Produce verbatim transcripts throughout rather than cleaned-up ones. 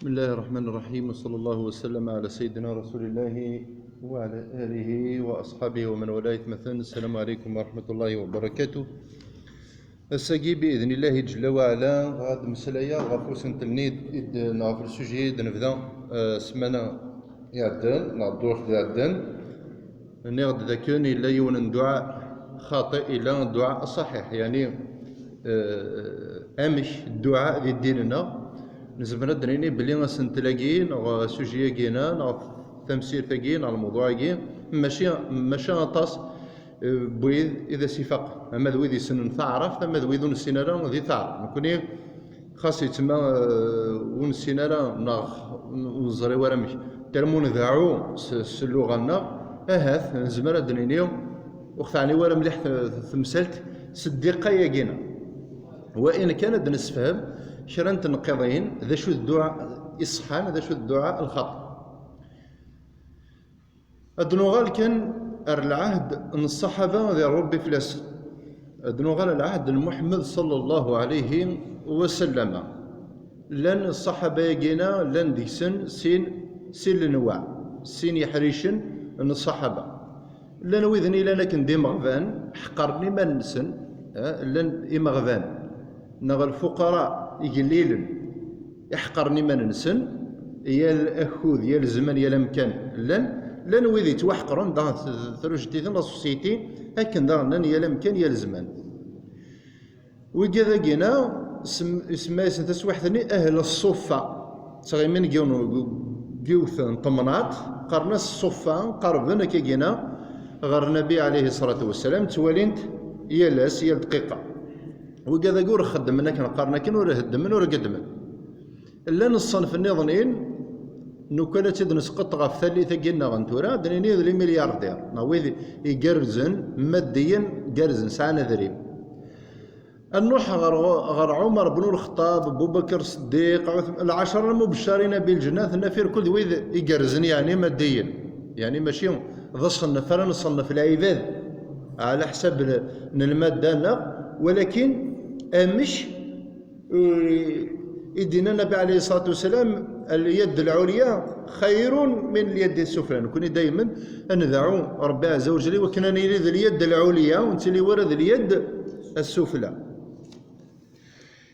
بسم الله الرحمن الرحيم، وصلى الله وسلم على سيدنا رسول الله وعلى آله وأصحابه ومن والاه أجمعين. السلام عليكم ورحمة الله وبركاته. Ass-agi, بإذن الله جل وعلا, ɣad meslayeɣ ɣef usentel-nni i d-, neɣ ɣef le sujet i d-nebda, eh, ssmana iɛeddan, neɣ ddurt iɛeddan. Nniɣ-d dakken yella yiwen n dduɛa xaṭi, yella dduɛa ṣaḥiḥ, yeɛni, eh, amek dduɛa di ddin-nneɣ. Nezmer ad d-nini belli asentel-agi, neɣ sujet-agi-na, neɣ tamsirt-agi, neɣ lmewḍuɛ-agi, mačči, mačči aṭas, eh, n wid i d as-ifaqen, ama d wid yessnen taɛrabt, ama d wid ur nessin ara di taɛrabt. Nekkni, xas yettma, eh, ur nessin ara, neɣ ur neẓri ara amek, termu ndeɛɛu s, s lluɣa-nneɣ, ahat nezmer ad d-nini ur ɣ-teɛni ara mliḥ t-, temsalt s ddiqa-agi-na. Wa in kan ad d-nessefhem kra n tenqiḍin, d acu d dduɛa iṣeḥḥan, d acu d dduɛa lxaṭi. Ad nuɣal kan ar lɛahd n ṣṣaḥaba di Ṛebbi fell-asen. Ad nuɣal ar lɛahd n Muḥemmed ṣalla Llahu ɛalayhi wa sallama. Llan ṣṣaḥaba-agi-na, llan deg-sen sin, sin lenwaɛ, sin yeḥricen n ṣṣaḥaba. Llan widen i llan akken d imeɣban, ḥeqren iman-nsen, eh, llan imeɣban, neɣ lfuqara igellilen, iḥeqren iman-nsen, yal akud, yal zzman, yal amkan llan, llan wid yettwaḥeqren, daɣen t-, trujt-iten la société, akken daɣen llan yal amkan, yal zzman. Wigad-agi-na, sem-, isemma-yasen taswiḥt-nni Ahl Ṣṣuffa. Ttɣimin deg yiwen, deg yiwet n temnaḍt, qqaren-as Ṣṣuffa, qerben akka-agi-na ɣer Nnabi ɛalayhi ṣṣalatu wassalam, ttwalin-t yal ass, yal dqiqa. Wigad-agi ur xeddmen akken qqaren akken, ur heddmen, ur geddmen. Llan ṣṣenf nniḍen, nukan ad tt-id-nesqeṭ ɣef tallit-agi-nneɣ n tura, ad d-nini d les milliardaires, neɣ wid igerrzen, maddiyen gerrzen, sɛan adrim. Ad nruḥ ɣer, ɣer Ɛumar bnu Lxeṭṭab, Abu Bakr Ṣeddiq, Ɛuth-, lɛecṛa lmubeccarin bilǧenna, tenna fi rkul d wid igerrzen, yeɛni maddiyen. Yeɛni mačči d aṣennef ara nṣennef lɛibad ɛla ḥsab n, n lmadda-nneɣ, walakin amek, eh, i d-yenna Nnabi ɛalayhi ṣṣalatu wassalam, اليد العليا خير من اليد السفلى. Nekkni daymen ad nedɛu Ṛebbi ɛezza wa jell i wakken ad nili d اليد العليا, ur nettili wara d اليد السفلى.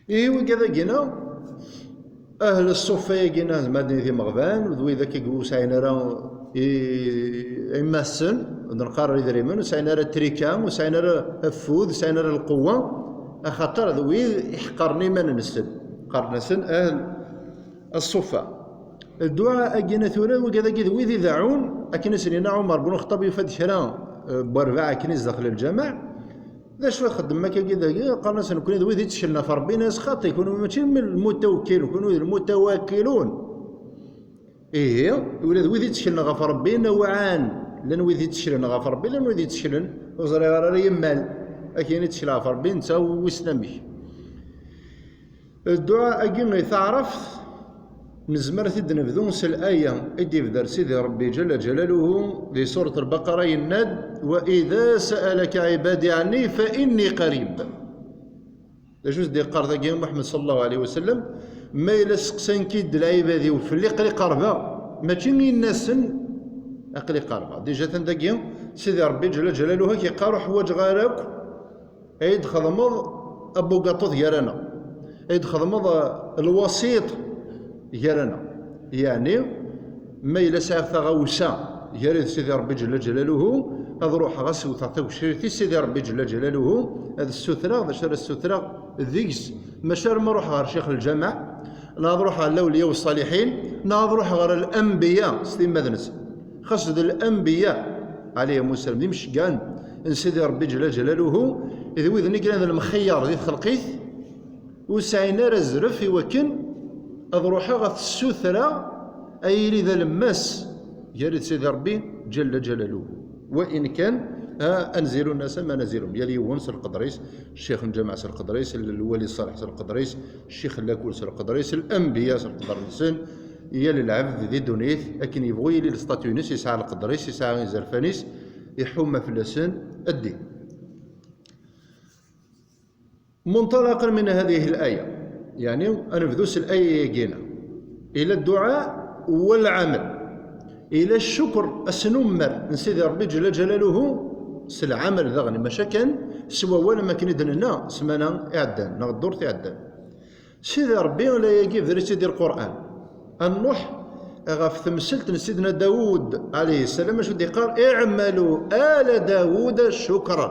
Ihi wigad-agi-na, ahl ṣṣuffa-agi-na, zma d imeɣban, d wid akka ur sɛin ara i, imassen, d neqqar idrimen, ur sɛin ara trika, ur sɛin ara afud, ur sɛin ara lqewwa, axaṭer d wid iḥeqqren iman-nsen, qqaren-asen ahl ṣṣuffa. Dduɛa-agi-na tura, wigad-agi d wid ideɛɛun, akken i sen-yenna Ɛumar bnu Lxeṭṭab, yufa-d kra, eh, n werbaɛ akken i zdaxel lǧameɛ, d acu i xeddmen akkagi dagi? Qqaren-as nekkni d wid itteklen ɣef Ṛebbi, nnan-as xaṭi, kunwi mačči d lmutawakkil, kunwi d lmutawakkilun. Ihi, ula d wid itteklen ɣef Ṛebbi, nawɛan, llan wid itteklen ɣef Ṛebbi, llan wid itteklen, ur ẓriɣ ara, ara yemmal, akken ittekl ɣef Ṛebbi, netta wissen amek. Dduɛa-agi i taɛrabt, nezmer ad t-id-nebdu s laya i d-ibder Sidi Ṛebbi Ǧalla Ǧalaluhu di Surat Lbaqara, yenna-d: وإذا سألك عبادي عني فإني قريب. D acu i s-d-yeqqar dagi Muḥemmed ṣalla Llahu ɛalayhi wa sallam? Ma yella steqsan-k-id lɛibad-iw fell-i, aql-i qerbeɣ. Mačči yenna-asen aql-i qerbeɣ. Déjà atan dagi Sidi Ṛebbi Ǧalla Ǧalaluhu ak-yeqqar ur ḥwaǧeɣ ara akk ad yi-d-txedmeḍ abugaṭut gar-aneɣ, ad yi-d-txedmeḍ, eh, lwasiṭ gar-aneɣ. Yeɛni, ma yella sɛiɣ taɣawsa gar-i d Sidi Ṛebbi Ǧella Ǧalaluhu, ad ruḥeɣ ad s-wteɣ tagecrirt i Sidi Ṛebbi Ǧella Ǧalaluhu, ad ssutreɣ, d acu ara ssutreɣ deg-s, maca arma ruḥeɣ ɣer ccix n lǧameɛ, neɣ ad ruḥeɣ ɣer lawliya u ṣṣaliḥin, neɣ ad ruḥeɣ ɣer lanbiya s timmad-nsen. Xas d lanbiya, ɛalayhimu ssalam, d imceggɛen n Sidi Ṛebbi Ǧella Ǧalaluhu, d widen i yellan d lemxeyyer di txelqit, ur sɛin ara azref i wakken ad ruḥeɣ ad t-ssutreɣ ad yili d alemmas gar-i d Sidi Ṛebbi Ǧella Ǧalaluhu. Wa in kan, ha, anzilu nnas am anzilu, yal yiwen s lqedr-is, ccix n lǧameɛ s lqedr-is, lwali ṣṣaleḥ s lqedr-is, ccix n lakul s lqedr-is, lanbiya s lqedr-nsen, yal lɛebd di ddunit, akken yebɣu yili lestatu-ines, yesɛa lqedr-is, yesɛa izerfan-is, iḥuma fell-asen ddin. منطلقا من هذه الآية، يعني ad nebdu s laya-agi-na. Ila dduɛa u lɛamel. Ila ccukr, asnummer n Sidi Ṛebbi Ǧella Ǧalaluhu s lɛamel daɣen, maca kan s wawal, am akken i d-nenna ssmana iɛeddan neɣ ddurt iɛeddan. Sidi Ṛebbi la yagi bder-itt-id di Lqur'an. A Nuḥ, ɣef temselt n Sidna Dawud ɛalayhi ssalam, acu d-iqqar? Iɛmalu ala Dawuda cukra.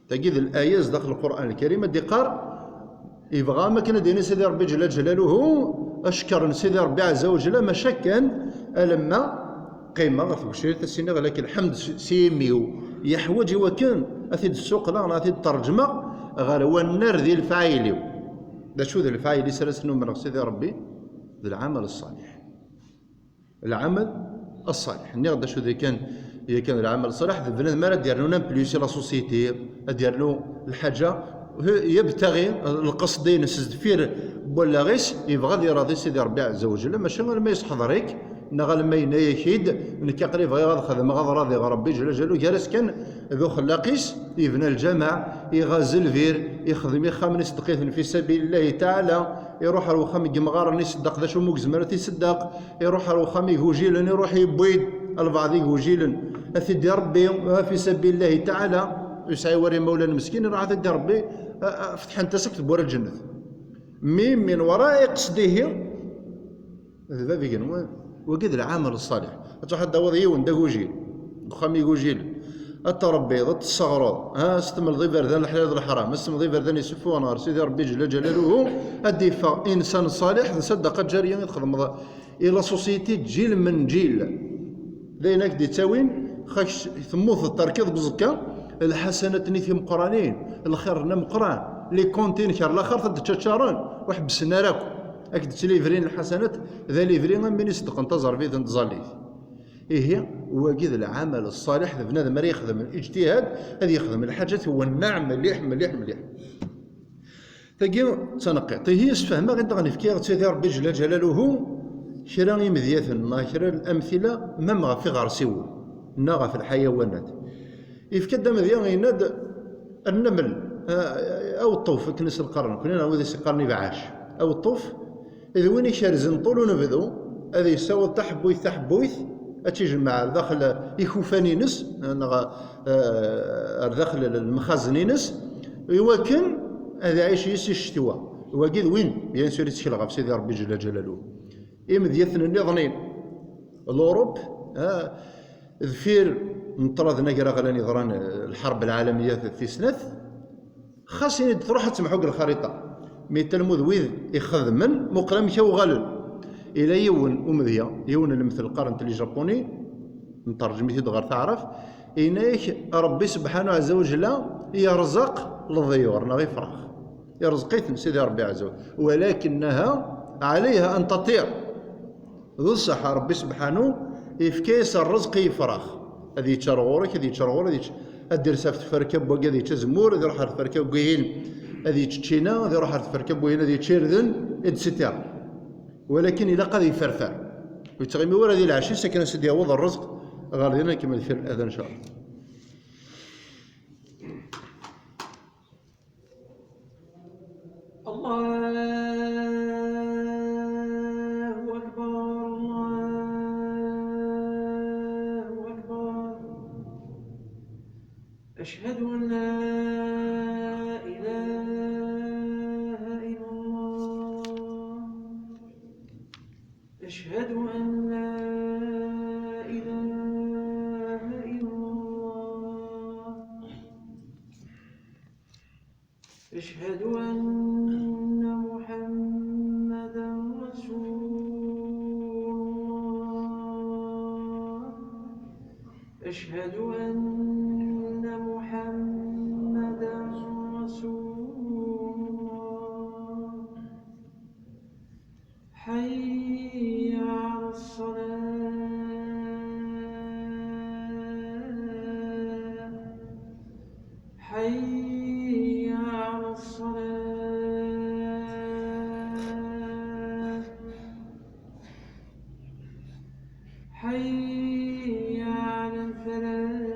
Tagi d laya zdaxel Lqur'an Lkarim, ad d-iqqar, yebɣa am akken ad d-yini Sidi Ṛebbi Ǧella Ǧalaluhu, acekkeṛ n Sidi Ṛebbi Ɛezza wa Ǧella, maca kan alamma qqimeɣ ɣef tgecrirt, ad s-iniɣ lak lḥemd s, s yimi-w, yeḥwaǧ i wakken ad t-id-ssuqleɣ neɣ ad t-id-ṭerǧmeɣ ɣer wannar di lefɛayel-iw. D acu d lefɛayel-is ara s-numreɣ Sidi Ṛebbi? D lɛamal ṣṣaliḥ. Lɛamal ṣṣaliḥ. Nniɣ-d acu d yakan, yakan lɛamal ṣṣaliḥ, d bnadem ara d-yernun un plus i la société, ad d-yernu lḥaǧa, yebtaɣi lqesd-ines sdeffir n wallaɣ-is, yebɣa ad iṛaḍi Sidi Ṛebbi Ɛezza wa Ǧella, maca alma yesḥeḍer-ik, neɣ alma yenna-yak-id, nekk aql-i bɣiɣ ad xedmeɣ, ad ṛaḍiɣ Ṛebbi Ǧella Ǧalaluhu, gar-as kan d uxellaq-is, yebna lǧameɛ, iɣazel lbir, ixdem ixxamen, iṣeddeq-iten fi sabilillahi taɛala, iṛuḥ ar wexxam n yemɣaren, iṣeddeq d acu umi yezmer ad t-iṣeddeq, iṛuḥ ar wexxam igujilen, iṛuḥ yewwi-d albaɛḍ igujilen, ad t-id-iṛebbi, ah, fi sabilillahi taɛala, ur yesɛi wara imawlan meskin, iṛuḥ ad t-id-iṛebbi, ah, ah, fetḥent-as akk tewwura n lǧennet. Mi min wara'i qesdihi, d bab igenwan. Wagi d lɛamal ṣṣaliḥ. Ad truḥ ad d-tawiḍ yiwen d agujil, deg uxxam igujilen, ad t-tṛebbiḍ, ad t-tesseɣreḍ, ha, ad s-temleḍ iberdan leḥlal d leḥram, ad s-temleḍ iberdan isuffuɣen ɣer Sidi Ṛebbi Ǧella Ǧalaluhu, ad d-iffeɣ insan ṣṣaliḥ, d ṣṣadaqa ǧariya i txedmeḍ i la société ǧil men ǧil. D ayen ak d-ittawin, xak temmuteḍ terkiḍ deg uẓekka, lḥasanat-nni timeqqranin, lxir-nni ameqqran, les comptes-inek ar laxert ad d-ččaččaren, ur ḥebbsen ara akk. Ad k-d-ttilivrin lḥasanat, d alivri am win iṣeddqen taẓerbit n tẓallit. Ihi, wagi d lɛamal ṣṣaliḥ, d bnadem ara ixedmen ijtihad, ad yexdem lḥaǧa twenneɛ mliḥ, mliḥ, mliḥ. Tagi d taneqqiṭ. Ihi, yessefhem-aɣ-id daɣen, yefka-yaɣ-d Sidi Ṛebbi Ǧella Ǧalaluhu kra imedyaten neɣ kra n lamtila, mam ɣef iɣersiwen neɣ ɣef lḥayawanat. Yefka-d amedya, yenna-d: "Nnmel, a-, aweṭṭuf, akken i s-qqaren, nekkni neɣ wid i s-qqaren ibɛac. Aweṭṭuf d win ikerzen ṭul unebdu, ad yessaweḍ taḥebbuyt, taḥebbuyt, ad tt-ijmeɛ ar daxel ikufan-ines, neɣ, eh, ar daxel lemxazen-ines, iwakken ad iɛic yis i ccetwa." Wagi d win, bien sûr, ittkel ɣef Sidi Ṛebbi Ǧella Ǧalaluhu. Imedyaten nniḍen, l'Europe, eh, deffir n ṭṭrad anagraɣlan yeḍran, eh, lḥerb lɛalamiyat tis snat, xas ini-d truḥ ad temḥu deg lxariṭa, mi talmud wid ixedmen muqel amek a uɣalen. Ila yiwen umedya, yiwen n lemtel qqaren-t les Japonais, nterjem-it-id ɣer taɛrabt, yenna-yak Ṛebbi sebḥanu ɛezza wa jella yerẓaq leḍyur neɣ ifrax. Irẓeq-iten Sidi Ṛebbi ɛezza wa jella. Walakinnaha ɛalayha an taṭir. D ṣṣeḥ, Ṛebbi sebḥanu yefka-yas ṛṛezq i yifrax. Ad yečč ar ɣur-k, ad yečč ar ɣur-, ad yečč, ad d-ires ɣef tferka n wagi, ad yečč azemmur, ad iṛuḥ ar tferka n wihin, ad yečč ččina, ad iṛuḥ ar tferka n wihin, ad yečč irden, et cetera. Walakin ilaq ad yefferfer. Ur yettɣimi wara di lɛecc-is akken ad s-d-yaweḍ ṛṛezq ɣer din, ad nkemmel deffir n ladan, ncallah. الله أكبر، الله أكبر. أشهد أن لا إله إلا الله. أشهد أن لا إله إلا الله. أشهد أن محمدا رسول الله. أشهد أن محمدا رسول الله. حي على الصلاة. حي على الصلاة. حي على الفلاح.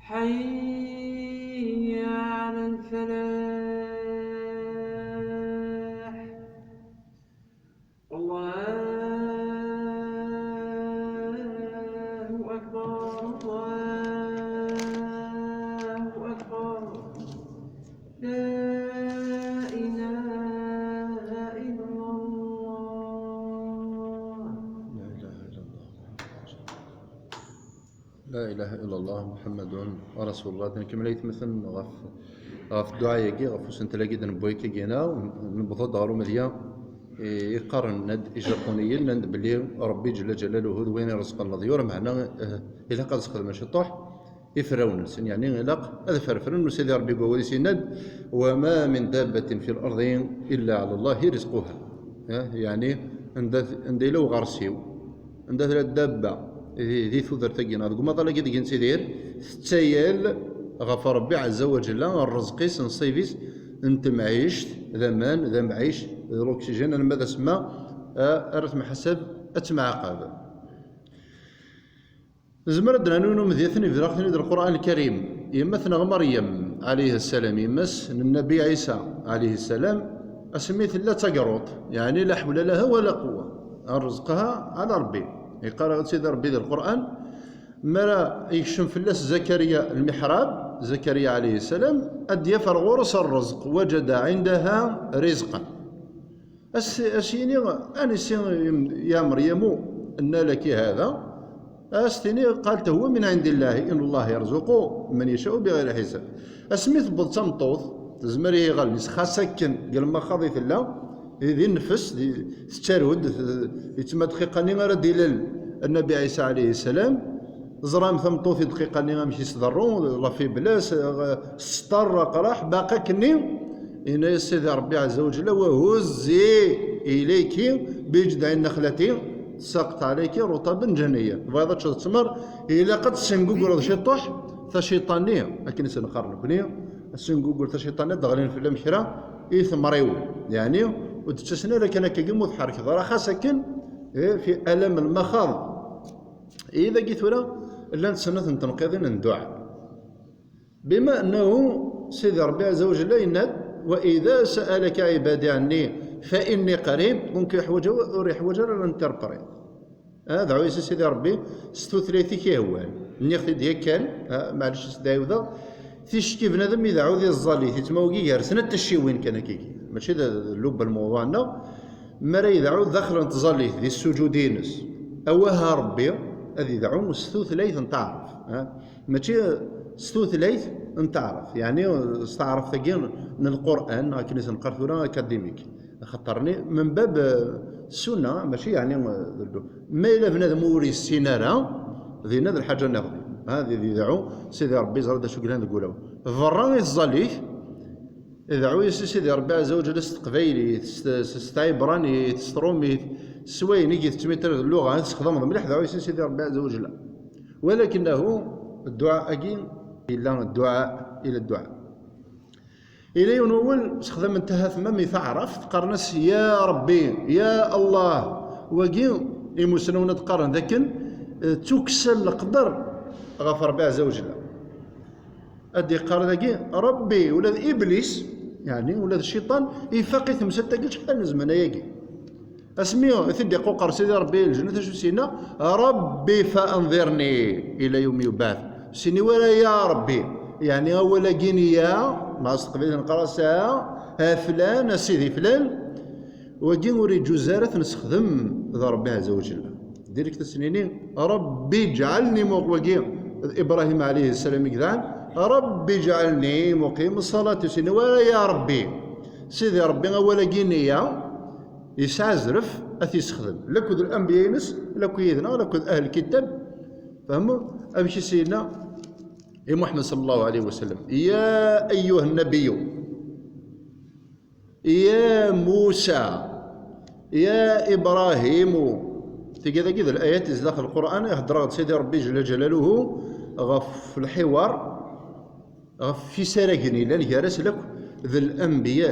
حي على الفلاح. La ilaha illallah Muḥammadun Rasulullah. Ad nkemmel aytmaten ɣef, ɣef dduɛa-agi, ɣef usentel-agi d-newwi akkagina, newweḍ-d ɣer umedya i qqaren, nnan-d ijapuniyen, nnan-d belli Ṛebbi ǧella ǧalaluhu d win ireẓqen leḍyur, meɛna, eh, ilaq ad sxedmen ciṭuḥ iferrawen-nsen, yeɛni ilaq ad ferfren. U Sidi Ṛebbi deg wawal-is yenna-d: "Wa ma min dabbatin fil ardi illa ɛala Llahi rizquha." Eh, yeɛni anda, anda yella uɣersiw, anda tella dabba di, di tudert-agi neɣ deg umaḍal-agi deg nettidir, tettayal ɣef Ṛebbi ɛezza wa ǧella, rrezq-is, nnṣib-is n temɛict, d aman, d amɛic, d l'oxygène, alma d asemma, eh, ara temḥasab, ad temɛaqab. Nezmer ad d-nernu imedyaten i bedreɣ-ten-id Lqur'an Lkarim. Yemma-tneɣ Meryem, ɛalayha ssalam, yemma-s n Nnbi Ɛisa, ɛalayhi ssalam, asmi tella d tagerruṭ, yeɛni la ḥewla laha wa la quwwa, rrezqeha ɛala Ṛebbi. Yeqqar-aɣ-d Sidi Ṛebbi di Lqur'an, mi ara yekcem fell-as Zakariya lmiḥrab, Zakariya ɛalayhi ssalam, ad d-yaf ar ɣur-s rrezq, wajada ɛindaha rizqan. As, as yini, anisi ya Meryamu, anna laki hada? As tini, qalet, huwa min indillahi, inna Allaha yarzuqu man yasha'u bighayri hisab. Asmi tewweḍ d tameṭṭut, tezmer ihi ɣallen-is, xas akken deg lmaxaḍ i tella, di, di nnefs, di, tettaru-d, t-, yettma dqiqa-nni ara d-ilal Nnabi Ɛisa ɛalayhi ssalam, Teẓram tameṭṭut i dqiqa-nni amek i s-ḍerru, la faiblesse, eh, s ṭṭer, aqraḥ, baqi akkenni, yenna-yas Sidi Ṛebbi ɛezza wa ǧella: "Wa huzzi ilayki bi jiḍɛi nnaxlati tusaqit ɛalayki ruṭaban janiyya." Tebɣiḍ ad teččeḍ ttmer, ilaq ad tessengugreḍ ciṭuḥ taciṭa-nni, akken i s-neqqar nekni, ad tessengugur taciṭa-nni, ad d-ɣlin fell-am kra i temriwin. Yeɛni, ur d-ttasen ara kan akkagi, ma ur tḥerkeḍ ara, xas akken, eh, fi alam lmaxaḍ. Ihi dagi tura llant snat n tenqiḍin n dduɛa. Bima annahu Sidi Ṛebbi ɛezza wa ǧella yenna-d: "Wa idha sa'alaka ibadi ɛanni fa inni qarib", donc yeḥwaǧ, ur yeḥwaǧ ara ad interprète. Ah, dɛu-yas i Sidi Ṛebbi s tutlayt-ik ihwan. Nniɣ-t-id yakan, ah, maɛlic ad s-d-ɛiwdeɣ. Ticki bnadem ideɛɛu di tẓallit, yettmawgi gar snat tacciwin kan akkagi. Mačči d, d lubba lmewḍuɛ-nneɣ. Mi ara yedɛu daxel n tẓallit, di ssujud-ines, awah a Ṛebbi, ad idɛu s tutlayt n taɛrabt, ha? Mačči s tutlayt n taɛrabt, yeɛni s taɛrabt-agi n Lqur'an, akken i s-neqqar tura, akadimik. Axaṭer-nni, min bab, eh, ssunna, mačči yeɛni, eh, d llu-, ma yella bnadem ur yessin ara, dinna d lḥaǧa nniḍen. Ha, di, di dɛu, Sidi Ṛebbi yeẓra d acu yellan deg wulawen. Berra i tẓallit, dɛu-yas i Sidi Ṛebbi ɛezza wa ǧella s teqbaylit, s, s, s tɛibranit, s tṛumit, s wayen i yettmittir d lluɣa, ad tessexdameḍ mliḥ, dɛu-yas i Sidi Ṛebbi ɛezza wa ǧella. Walakin lahu, dduɛa-agi, yella dduɛa, ila dduɛa. Ila yiwen wawal, sexdamen-t ahat ma mi taɛraft, qqaren-as: "Ya Ṛebbi, ya Allah." Wagi, imusnawen ad qqaren d akken, eh, d tukksa n leqder ɣef Ṛebbi ɛezza wa ǧella. Ad d-iqqar dagi, Ṛebbi, ula d Iblis, yeɛni ula d cciṭan, ifaq i temsalt-agi acḥal n zzman ayagi. Asmi i t-id-iquqer Sidi Ṛebbi i lǧennet, acu s-yenna? Ṛebbi fa anḍirni ila yawmi yubɛathun. Ur s-yenni ara ya Ṛebbi, yeɛni awal-agi n ya, ma s teqbaylit neqqar-as a, a flan, a sidi flan, wagi ur iǧuz ara ad t-nessexdem d Ṛebbi ɛezza wa ǧella. Direct ad s-nini, Ṛebbi ǧɛalni muq-, wagi d Ibṛahim ɛalayhi ssalam i yedɛan, Ṛebbi ǧɛalni muqim ṣṣalat, ur s-yenni ara ya Ṛebbi. Sidi Ṛebbi awal-agi n ya, yesɛa azref ad t-yessexdem. Lakked lanbiya-ines, lakked yid-neɣ, lakked ahl kitab. Fehmu? Amek i s-yenna i Muḥemmed ṣalla Llahu ɛalayhi wa sallam: "Ya ayyuha nnabiyyu, ya Musa, ya Ibrahimu." Tigi dagi d layat i zdaxel Lqur'an, iheddreɣ-d Sidi Ṛebbi ǧella ǧalaluhu ɣef lḥiwar, ɣef yisaragen yellan gar-asen akk d lanbiya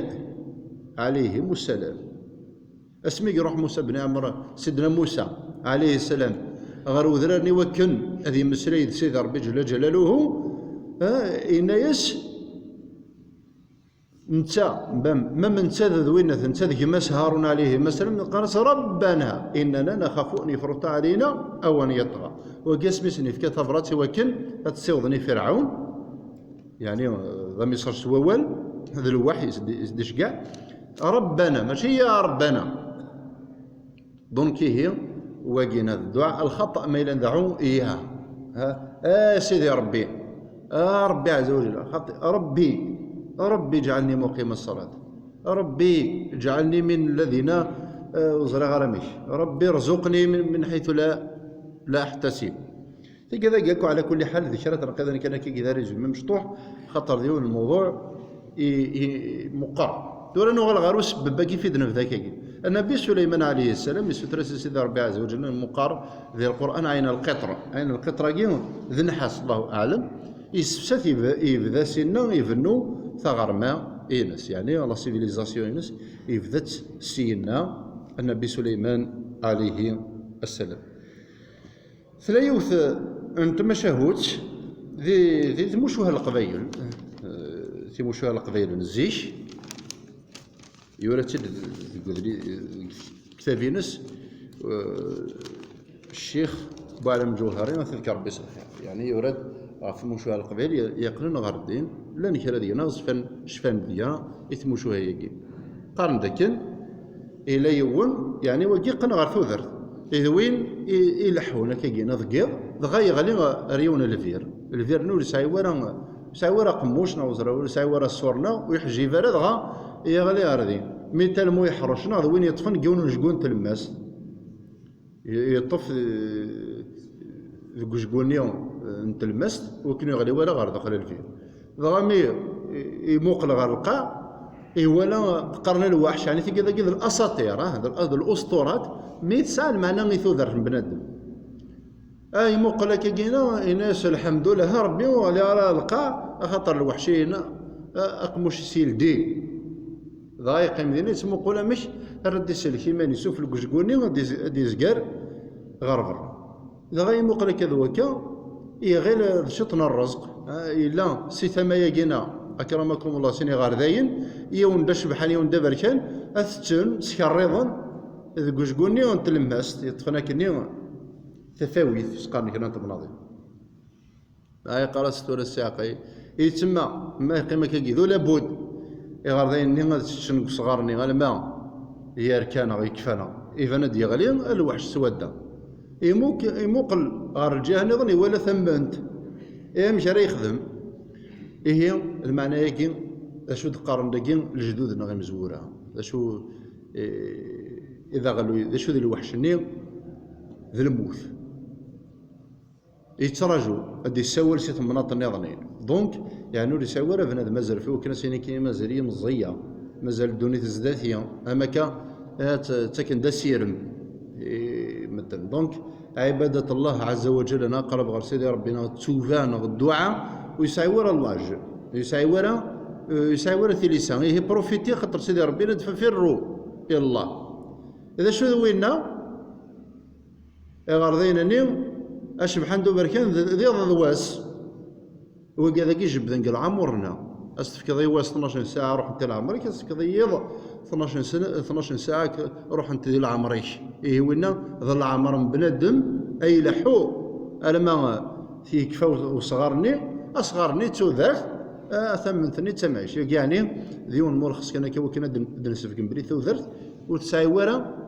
ɛalayhimu ssalam. Asmi i iruḥ Musa ben Ɛimran, Sidna Musa ɛalayhi ssalam, ɣer udrar-nni wakken ad yemmeslay d Sidi Ṛebbi ǧella ǧalaluhu, eh, yenna-yas, netta, mam-, mam netta d, d winna, netta d gma-s Harun ɛalayhima ssalam, qqaren-as: "Rabbana innana naxafu an yufruṭa ɛalayna aw an yaṭɣa." Wagi asmi sen-yefka tabrat i wakken ad tt-ssiwḍen i Firɛun, yeɛni, d amiṣer s wawal, d lwaḥy i s-d-, i s-d-iceggeɛ. Rabbana, mačči ya Rabbana. Donc ihi, wagina d dduɛa lxaṭa, ma yella ndɛu ya. Ha? Eh, Sidi Ṛebbi. Ah, Ṛebbi ɛezza wa ǧella. Xaṭi, Ṛebbi. Ṛebbi ǧeɛlni muqima ṣṣalat. Ṛebbi ǧeɛlni min lladina, eh, ur ẓriɣ ara amek. Ṛebbi rzuqni min, min ḥaytu la, la aḥtasib. Tigi d agi akk, ɛla kulli ḥal, d kra n tenqiḍin kan akka, d arizumi mecṭuḥ, xaṭer d yiwen n lmewḍuɛ i, i, meqqer. Tura nuɣal ɣer usebbeb-agi fi d-nebda akkagi. Anabi Suleyman ɛalayhi ssalam, issuter-as i Sidi Ṛebbi ɛezza wa ǧella, meqqer di Lqur'an, ɛin lqiṭr. Ɛin lqiṭr-agi d nnḥas, Allahu aɛlam, yessefsat, yeb-, yebda sinna ibennu taɣerma-ines, yeɛni la civilisation-ines, yebda-tt sinna Anabi Suleyman ɛalayhi ssalam. Tella yiwet n tmacahut di, di tmucuha n Leqbayel, eh, timucuha n Leqbayel n zik, yura-tt-id deg udli-, deg ktab-ines, eh, Ccix Buɛlam Ǧewhari, ad t-yefk Ṛebbi s lxir. Yeɛni yura-d ɣef tmucuha n Leqbayel ye-, yeqqnen ɣer ddin, llan kra deg-neɣ cfan, cfan deg-a i tmucuha-agi. Qqaren-d akken, Ila yiwen, yeɛni wagi yeqqen ɣer tudert. I d win i, ileḥḥun akkagi, neɣ deg iḍ, dɣa yeɣli ɣer yiwen n lbir. Lbir-nni ur yesɛi wara, ur yesɛi wara aqemmuc, neɣ ur yesɛi wara ṣṣur-nni, ur yeḥjib ara, dɣa yeɣli ɣer din. Mi talmu yeḥṛec, neɣ d win yeṭṭfen deg yiwen n ujgu n tlemmast. Yeṭṭef, eh, deg ujgu-nni, eh, n tlemmast, ur ken-yeɣli wara ɣer daxel lbir. Dɣa mi, eh, imuqel ɣer lqaɛ, iwala qqaren lwaḥc, yeɛni tigi dagi d l'asaṭir, ah, d l-, d l'usturat, mi tesɛa lmeɛna i tudert n bnadem. Ah, imuqel akkagina, yenna-yas: "Lḥemdulah, a Ṛebbi, ur ɣliɣ ara ɣer lqaɛ, axaṭer lweḥc-ihin, ah, aqemmuc-is yeldi." Dɣa yeqqim din, yettmuqul amek ara d-isellek iman-is uflek deg ujgu-nni, ad d-iz-, ad d-izger ɣer berra. Dɣa imuqel akka d wakka, iɣil d ciṭ n rrezq, ah, yella si tama-agi-nneɣ, akramakumullah, sin iɣerdayen, yiwen d acebḥan, yiwen d aberkan, ad tetten, skerriḍen deg ujgu-nni n tlemmast, yeṭṭfen akkenni tafawit, s qqaren kra n temnaḍin. Ay, yeqqar-as tura ssiɛqa, yettemma, ma yeqqim akkagi d ulabud, iɣerdayen-nni ad ččen deg usɣar-nni, alma yerka neɣ yekfa neɣ, iban ad d-yeɣli lweḥc s wadda. Imuk-, imuqel ɣer lǧiha nniḍen, iwala tamment. I amek ara yexdem? Ihi, lmeɛna-agi, d acu d-qqaren dagi lejdud-nneɣ imezwura? D acu, eh, i d aɣelluy, d acu d lweḥc-nni? D lmut. Yettraǧu ad d-yessawel si temnaḍt nniḍen. Donc, yeɛni ur yesɛi wara bnadem azref i wakken ad s-yini kan mazal-iyi meẓẓiya, mazal ddunit zdat-i, am akka, eh, tt-, ttaken-d asirem i medden. Donc, ɛibadat Allah ɛezza wa ǧell, ad neqreb ɣer Sidi Ṛebbi, neɣ ttuba, neɣ dduɛa, ur yesɛi wara llaj, ur yesɛi wara, eh, ur yesɛi wara tilisa. Ihi profiti, xaṭer Sidi Ṛebbi yenna-d: "Fafirru ila Allah." D acu d winna? Iɣerdayen-nni, acebḥan d uberkan d, d iḍ d wass. Wigad-agi jebbden deg lɛamur-nneɣ. Ad s-tefkeḍ i wass tnac n ssaɛa, ruḥent i leɛmer-ik, ad s-tefkeḍ i yiḍ tnac n sna-, tnac n ssaɛa, k-, ruḥent di leɛmer-ik. Ihi winna d leɛmer n bnadem ay ileḥḥu, alama yekfa u-, usɣar-nni, asɣar-nni d tudert, a, tamment-nni d tamɛict. Yeɛni d yiwen n mulxes kan akka, wakken ad d-, d-nsebgen belli tudert ur tesɛi wara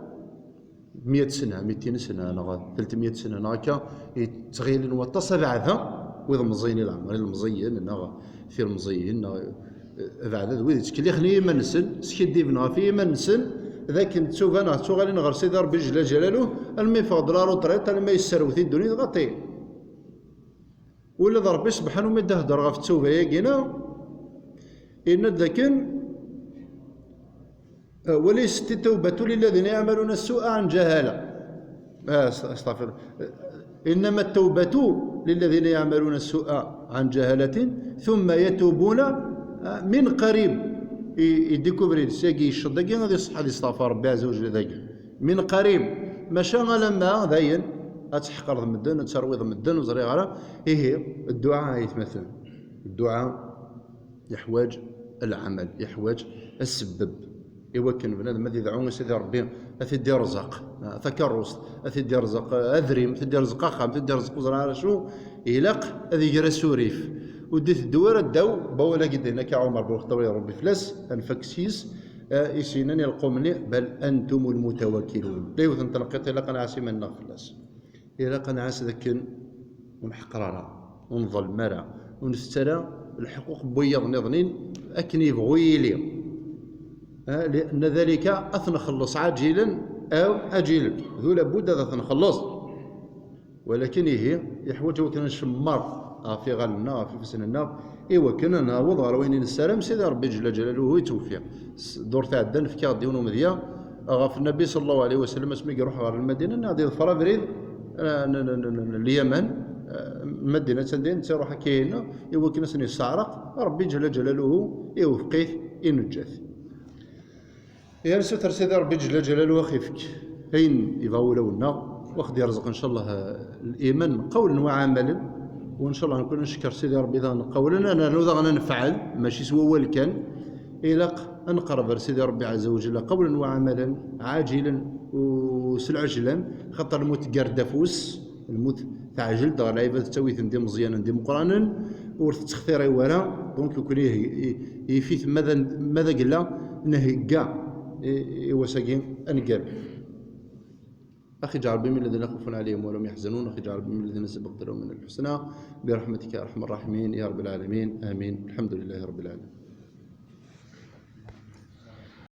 meyya sna, mitin sna, neɣ telt meyya sna, neɣ akka, yettɣilen waṭas abeɛda wid meẓẓiyen i leɛmer, ilmeẓiyen, neɣ tilmeẓiyin, neɣ, eh, abeɛda d wid yettkellixen i yiman-nsen, skiddiben ɣef yiman-nsen, d akken ttuban neɣ ttuɣalin ɣer Sidi Ṛebbi Jella Jalaluh, almi yeffeɣ-d la retraite, almi yesserwet i ddunit, ɣaṭi. Ula d Ṛebbi Sebḥanu mi d-ihedder ɣef ttuba-yagi-na, yenna-d dakken, "وليست التوبة للذين يعملون السوء عن جهالة." Ah, أست-، أستغفر. "إنما التوبة للذين يعملون السوء عن جهالة ثم يتوبون، ah, من قريب." I, i découvrir-d syagi yecceḍ dagi, ad iṣeḥḥa ad isteɣfar Ṛebbi ɛezza wa ǧell dagi. Min qarib, maca alamma dayen ad tḥeqreḍ medden, ad terwiḍ medden, ur ẓriɣ ara. Ihi, dduɛa, ay atmaten, dduɛa yeḥwaǧ lɛamal, yeḥwaǧ asebbeb, i wakken bnadem ad idɛu i Sidi Ṛebbi, ad t-id-irẓeq, ah, takeṛṛust, ad t-id-irẓeq, ah, adrim, ad t-id-irẓeq axxam, ad t-id-irẓeq ur ẓriɣ ara acu, ilaq ad iger asurif. Ur d-iteddu ara ddaw n wawal-agi d-yenna akka Ɛumar bin Lxeṭṭab, Ṛebbi fell-as, ad nfak s yis, eh, i s-yennan i lqum-nni: "بل أنتم المتوكلون." D yiwet n tenqiḍt ilaq ad nɛass iman-nneɣ fell-as. Ilaq ad nɛass d akken Ur nḥeqqer ara, ur nḍellem ara, ur ntett ara lḥeqquq n wiyaḍ nniḍnin akken yebɣu yili. Ha, لأن ذلك ad t-nxelleṣ عاجلا أو آجلا, d ula budd ad t-nxelleṣ. Walakin ihi, yeḥwaǧ akken ad ncemmer ɣef iɣallen-nneɣ, ɣef ifassen-nneɣ, i wakken ad naweḍ ɣer wayen i nessaram, Sidi Ṛebbi Ǧella Ǧalaluhu yettweffiq. S-, ddurt iɛeddan fkiɣ-d yiwen umedya ɣef Nnbi صلى الله عليه وسلم asmi i iruḥ ɣer Lmadina, nniɣ-d iḍfer abrid, eh, n, n, n, n, n Lyaman, eh, Madina, anda netta iruḥ akka ihi, i wakken ad sen-yesseɛreq, Ṛebbi Ǧella Ǧalaluhu iwefeq-it, ineǧǧa-t. Yal suter Sidi Ṛebbi Ǧella Ǧalaluhu ad ɣ-ifk ayen yebɣa wulawen-nneɣ, u ad ɣ-d-yerẓeq, ncallah, liman qawlen wa ɛamalen, u ncallah nkun ncekker Sidi Ṛebbi daɣen qawlen, ad nernu daɣen ad nefɛel, mačči s wawal kan. Ilaq ad nqerreb ar Sidi Ṛebbi ɛezza wa ǧella qawlen wa ɛamalen, ɛaǧilan u s lɛejlan, xaṭer lmut tger-d afus. Lmut teɛjel-d ɣer lɛibad, tettawi-ten d imeẓyanen d imeqqranen, ur tettextiri wara. Donc, nekkni i-, i-, yif-it ma d, ma d agella nhegga i, i wass-agi aneggaru. أخي اجعل ربي من الذين لا خوف عليهم ولا هم يحزنون، أخي اجعل ربي من الذين سبقت لهم من الحسنى برحمتك يا أرحم الراحمين يا رب العالمين، آمين. الحمد لله رب العالمين.